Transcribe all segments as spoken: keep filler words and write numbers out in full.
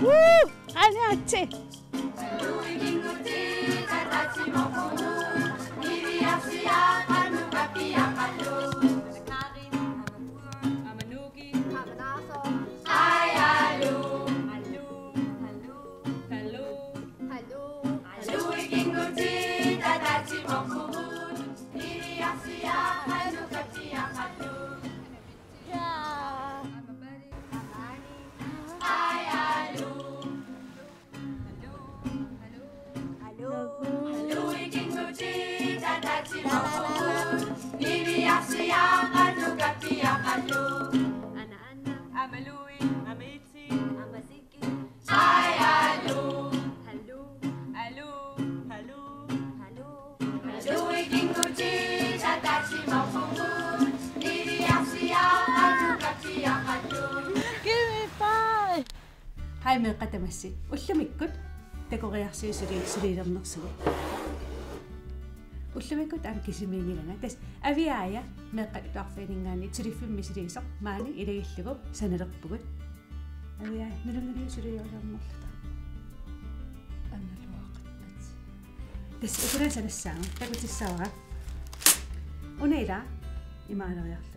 Woo! Aniatsi! Hej meeqqat tamassi. Ullumikkut takoriarsiuk suli-, suliilernersugut. Ullumikkut aamma kisimiinngilanga. Tassa Aviaja meeqqat atuarfianinngaanniit suliffimmi suliasoq maani ilagillugu sanalerpugut. Aviaja, nalunngiliuk suliilernerluta? Annaluaqaat. Tassa ukulaat sanassaanga, takutissavara. Una ila imaaleriarlugu.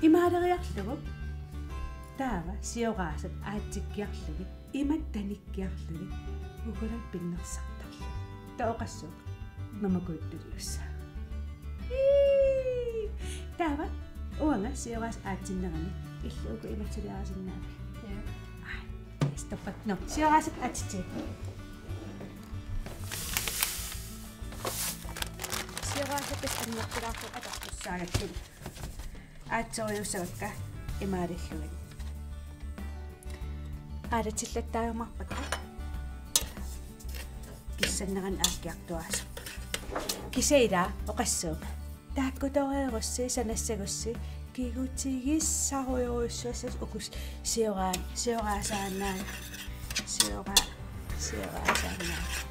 Imaaleriarlugu. Taava sioraasat aatsikkiarlugit, imatut tanikkiarlugit, ukulaat pinnersartarlugit. Taava oqassuunga. Mamakuuttuliussaa. Ii! Taava uanga sioraasat aatsinnerani illit uku imatut suliarisinnaavit? Ja. Ai, stoppat. Nå, sioraasat aatsitsigit. Sioraasat tassa annertulaarput atortussaagakkit. Aatseriussavakka imaalillugit. Aalatillattaajumaarpakka. Kissannerani aakkiartuaasoq. Kisianni ila oqassuunga. Taakkutoreerussi sanassagussi kigutigissarujorujussuassasoq uku sioraa-, sioraasaannaat. Siora-, sioraasaannaat.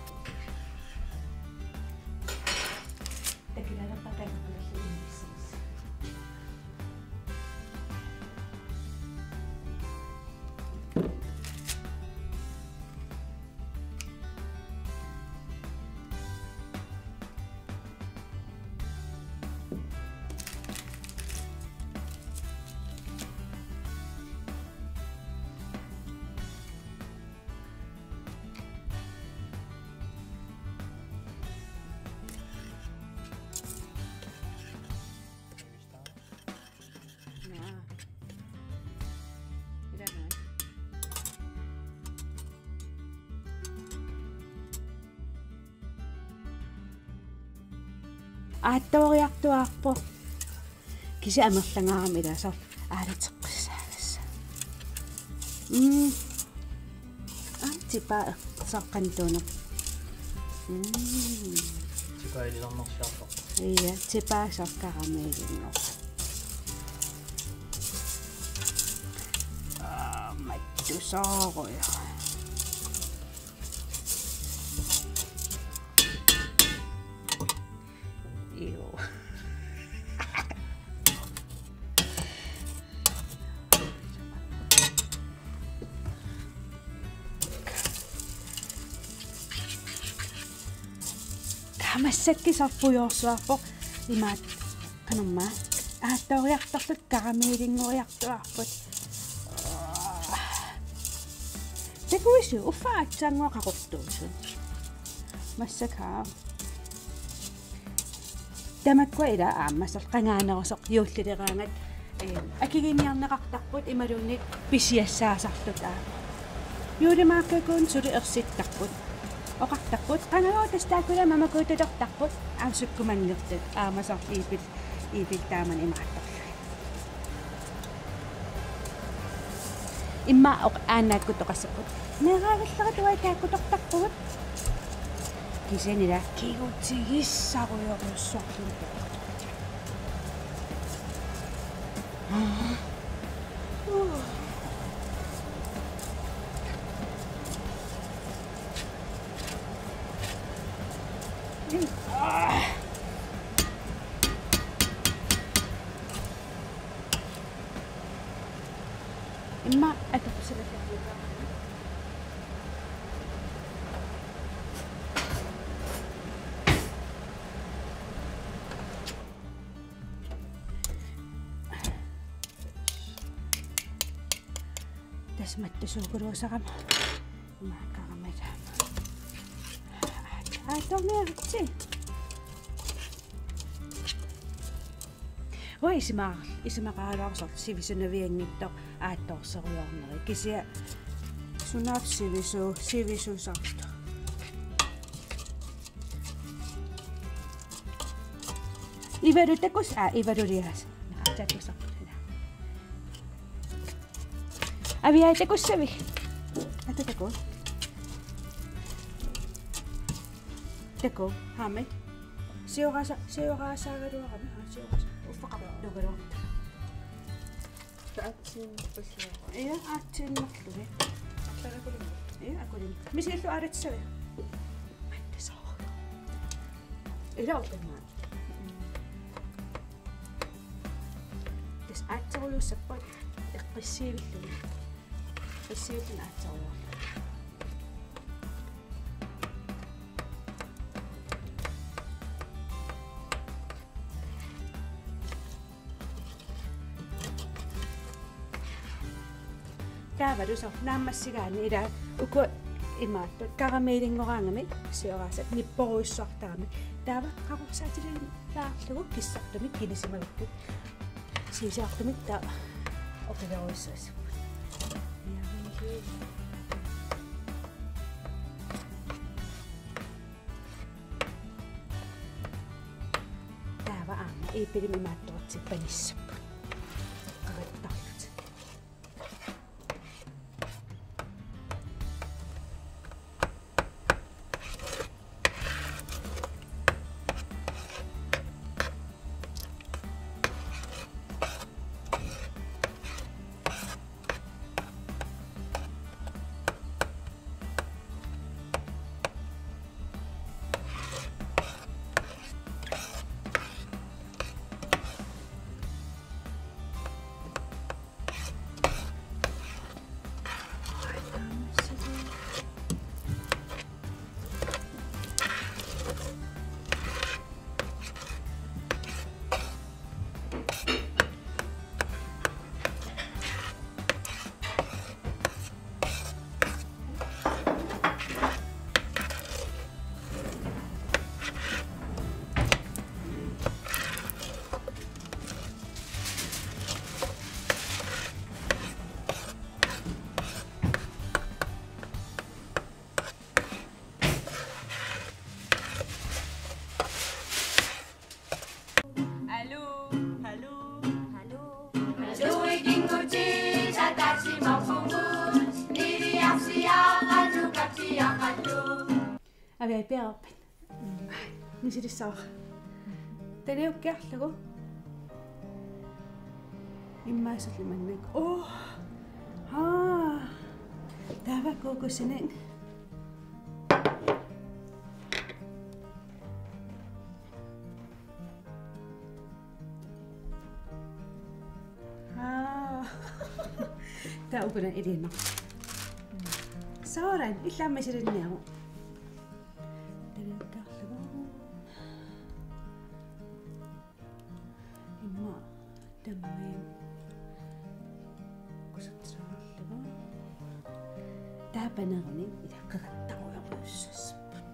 Takilalerpata taakkukullu innissis. Aattooriartuaarpoq. Kisianni amerlangaarami ilaasa aalateqqissaagassaq. Mm. Aamma tipaa soqqantuuneq. Mm. Tipaa ililernersiartoq. Ia, tipaa soqqarami ilinneq. Aa, mattusoorujoq. Iu. Kaa massakkut sorpujoorsuarpoq imaat qanormaa. Aattooriartorluta karamelinnguiartuaarput. Takuisiuk uffa aatsaannguaq qaqortuusut? Massakkut. Tamakkua ila aamma soorlu qangaanerusoq juullileraangat, eh, akiginiarneqartarput imaluunniit pisiassaasarluta aamma. Juulimaakkakuun suli ersittarput. Oqartarput, qangaluat tassa taakku ila mamakuuttulertarput, aamma sukkumanngortut, aamma soorlu iipil, iipil taamani imaattorlugit. Immaqa oq-, aana taakkutoqassapput. Meeraagallarat uagut taakkutortarpugut. Kisianni ila kigutigissarujorujussuarluni. Smattasuukuluusarama. Maakkarama taama. Aattorniaritsi. Uanga isima-, isumaqaraluarpoq soorlu sivisunavianngitsoq aattoorserujoorneri. Kisianni sunaaffa sivisu-, sivisuusartoq. Ivalu takuss-, aa, Ivalu lias. Naa, takusarput. Aviai takussavit? Ata taku. Taku, haami. Sioraasa-, sioraasagaluarami, haa, sioraasa-, uffaqartugaluarta. Aatsaat passivaat. Ia, aatsaannarluni. Aatsaat akulimmut. Ia, akulimmut. Misillu aalatissavit? Mattasoq. Ila utangaa. Tassa aatsorujuussappat eqqissiivilluni. Eqqissiivilluni aatsorujuulluni. Taavalu soorlu naammassigaanni ila uku imaattut karamelinngoraangamik sioraasat nipporujussuartaramik. Taava qaqorsaatilaarlugu kissartumik kinisimagukkit. Siusiartumik taava oqilerujussuassapput. Taava aamma iipilim imaattorutsigu panissapput. Qaqittarlutik. Aluu, aluu, aluu. Aviai piareerpit? Misilissavara. Taliukkiarlugu. Immaasullu mannak. Oh. Haa. Taava kukusinik. Haa. Taava ukuna iliinnaq. Soorlu, illit aamma misilinniaruk. Taliukkiarlugu. Immaqa tammiin kusatsilaarlugu. Taava panerunik ila qeqattarujorujussuussapput.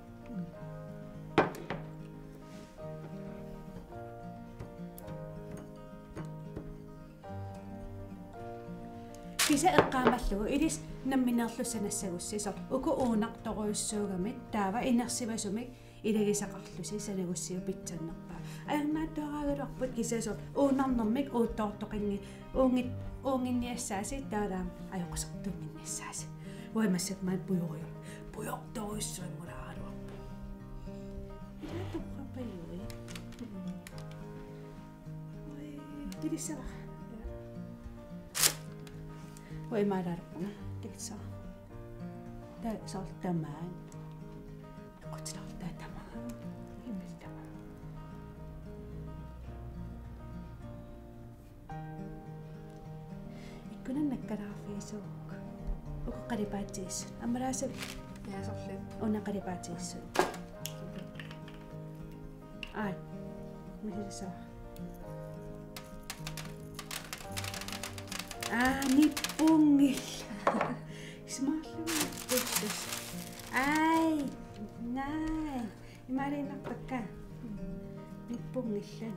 Kisianni eqqaamallugu ilissi nammineerlusi sanassagussi soorlu uku uunartorujussuugamik taava inersimasumik ilagisaqarlusi sanagussiuk pitsannerpaaq. Ajornartorujussuugaluarput kisianni soorlu uunarnermik uuttoortoqanngi-, uunngit-, uunnginniassaasi taavalu aamma ajoqusertuunnginnissaasi. Uanga massakkut maani pujoriu-, pujortorujussuanngulaaraluarpoq. Ila torrapajui. Ui, tilissavara. Ui, maalaalerpunga. Tilissavara. Taava soorlu tamaat. Eqqutilaarlugu taava tamaat. Immaqa tamaat. Ikkunannga nakkalaarfigisukku. Uku qalipaatigisut. Ammalaasavit? Jaa, soorlu. Una qalipaatigisut. Ai. Misilissavara. Aa, nippunngillat. Ismaallumi puttas. Ai, nej. Imaaliinnarpakka. Nippunngillat.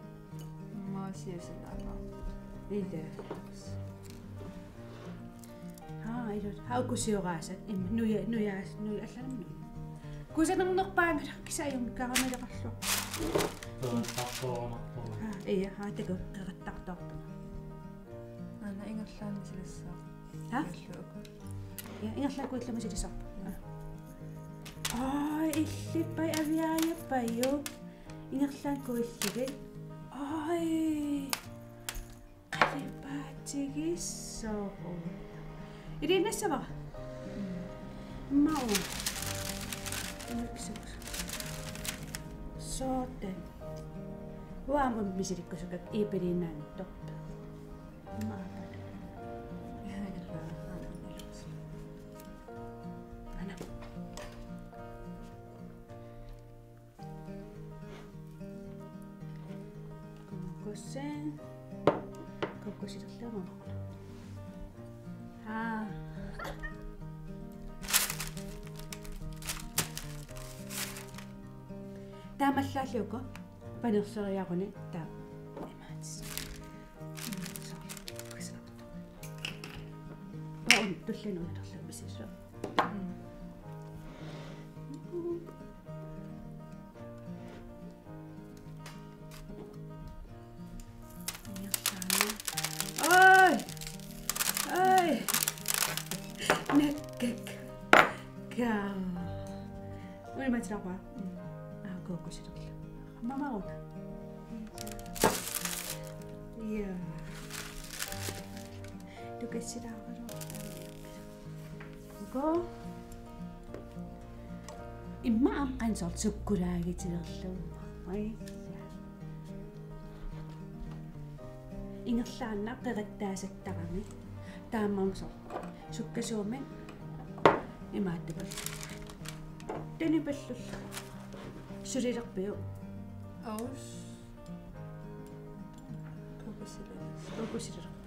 Immaqa siusinaanga. Ila. Haa, ilu. Haa, ukusioraasat. Imma nuja, nuja, nuja allanut nuja. Kusanarnerpaanngilaq kisianni ajunngikkaluarlugu. Peqattartoorunarpoq. Haa, ija, haa, taku, peqattartoorpoq. Aana ingerlaannaq misilissaaq. Haa? Illuuku. Ja, ingerlaannaq kuillumi misilissaaq. Aa. Ai, illippai aviaajappajuk. Ingerlaannaq kuillugit. Ai. Qalipaatigissoq. Iliinnassavara? Mm. Mau. Immikkisuk. Sådan. Uanga aamma misilikkusukka iipiliinnaanngitsoq. Aamma aappaat. Aana. Kukkuse. Kukkusilerlugu. Haa. Taamaallaat uku panerseriaruni taava. Imaat. Paun tullinuulerlugu misissu. Ai! Ai! Nakkak. Kaa. Ui, mä tilapaa. Aa, kukkusilerlugu. Mama una. Ja. Tukassilaarlugu. Go. Immaqa aamma qanoq soorlu sukkulaagitilerlugu. Ai. Ingerlaannaq qeqattaasattarami. Taamaammat soorlu sukkasuumik imaattupaat. Tanipallullu. Sulilerpiuk? Aus. Kukkusilerlugu. Kukkusilerlugu.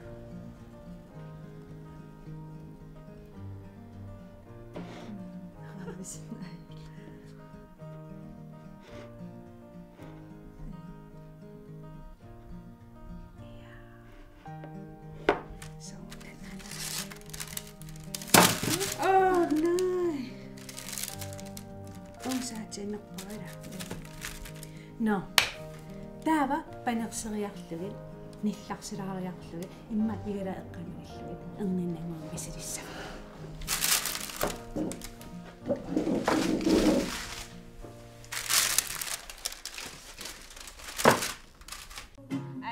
Sådan. Åh, nej. Ungsaatiinnarpara. Nå. Taava panerseriarlugit, nillarsilaariarlugit, immaqa igalaat eqqanngillugit, erniinnannguamik misilissavara.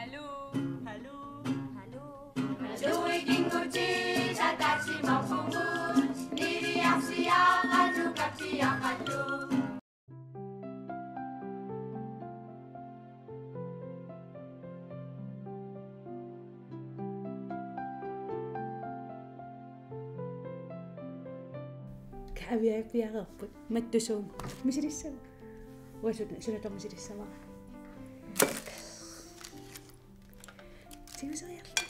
Aluu, aluu, aluu. Aluu, ikinngutit, ataatsimut qummut, niliarsiaq, atukapsiaq, aluu. Kaviapiareerput mattusuum misilissavara. Uanga suna, sunatormi misilissavara. Tiguseriarlugu.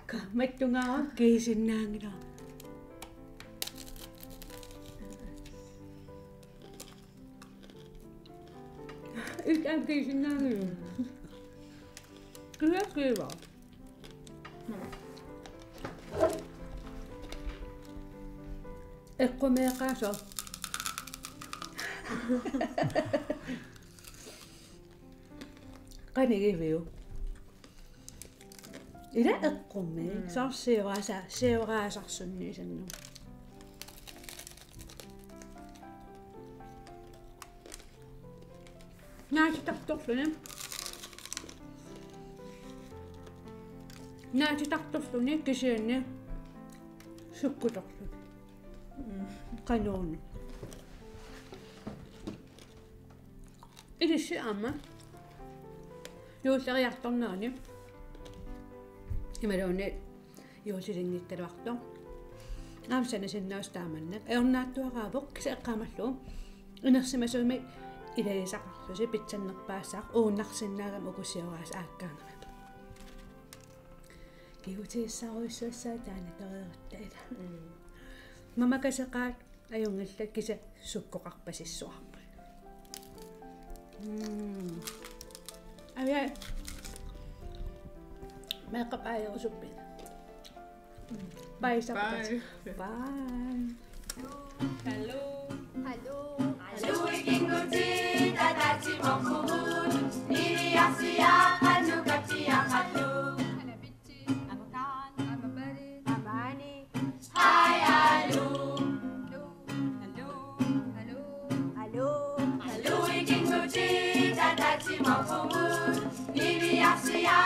Ka mattungaaq kiisinnaanngilaq. Illit aamma kiisinnaanngilaq. Kiiva, kiiva. Eqqumeeqaasoq. Qanigiviuk? Ila eqqumiik. Mm. Soorlu sioraasa-, sioraasarsunniisannu. Naatitartorluni. Naatitartorluni kisianni sukkutorluni. Mm. Qanuuni. Ilissi aamma juulleriartornerani imaluunniit juullilinngikkaluartoq. Aamma sanasinnaavoq taamannak. Ajornaattuaraavoq kisianni eqqaamallugu inersimasumik ilagisaqarlusi pitsannerpaassaaq uunarsinnaagami uku sioraasat aakkaangami. Iutigissaarujussuassaaq taanna toreerutta ila. Mm. Mamakaseqaat ajunngillat kisianni sukkoqarpasissuarput. Mm. Aja. Meeqqap aajerusuppit. Bye, Sakkat. Bye. Bye. Hello. Hello. Hello, ikinguti, tatati mokkugut, niliasia, kanukatia, kalu. Amakan. Amapari. Amani. Hi, hello. Hello. Hello. Hello. Hello, ikinguti, tatati mokkugut, niliasia,